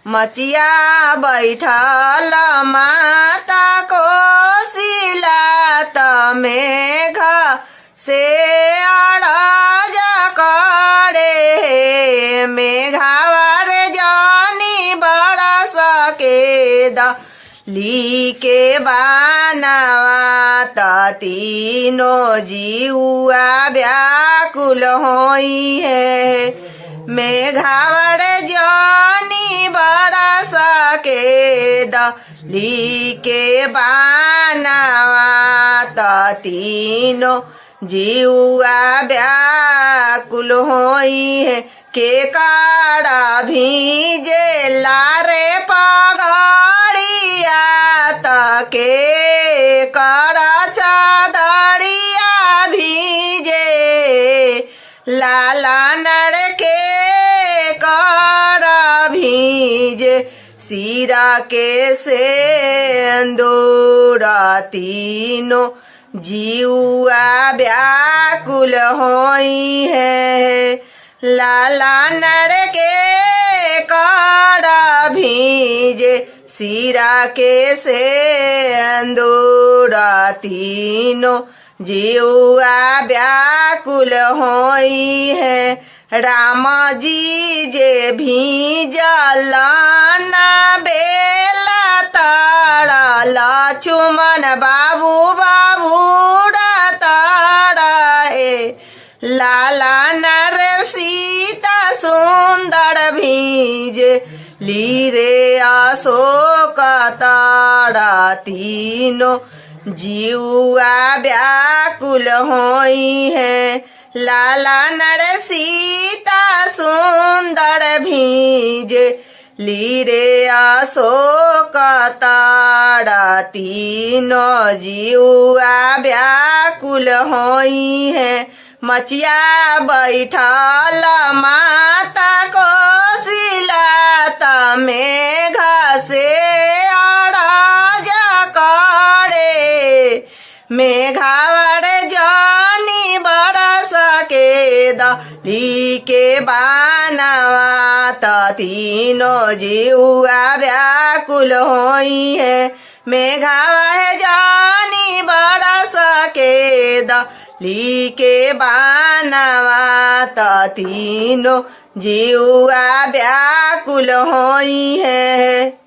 मचिया बैठल माता कोशिला त मेघ से अरज करे मेघावर जानी बरस के द ली के बानवा त तीनो जीवा व्याकुल होई है। मेघावर जानी बरस के दली के बानवा त तीनो जीवा व्याकुल होई है। के काड़ा भीजे लारे पगड़िया त के करा चादरिया भीजे लाला नर के कर भीजे सिरा के सेंदूर तीनो जीवा व्याकुल होई है। लाला नर के कर भीजे सिरा के सेंदूर तीनो जीवा व्याकुल होई है। राम जी जे भीजल ना बेला तारा लक्ष्मण बाबू बाबू तारा हे लाला नर सीता सुंदर भीज लीरे अशोक तारा तीनो जीवा व्याकुल होई है। लाला नर सीता सुंदर भीज लीरे अशोक तारा तीनो जीवा व्याकुल होई है। मचिया बैठल माता कोशिला त मेघ से अरज करे मेघावर जानी बरस के दली के बानवा त तीनो जीवा व्याकुल होई है। मेघावा है जानी बरस के दली के बानवा त तीनो जीवा व्याकुल होई है।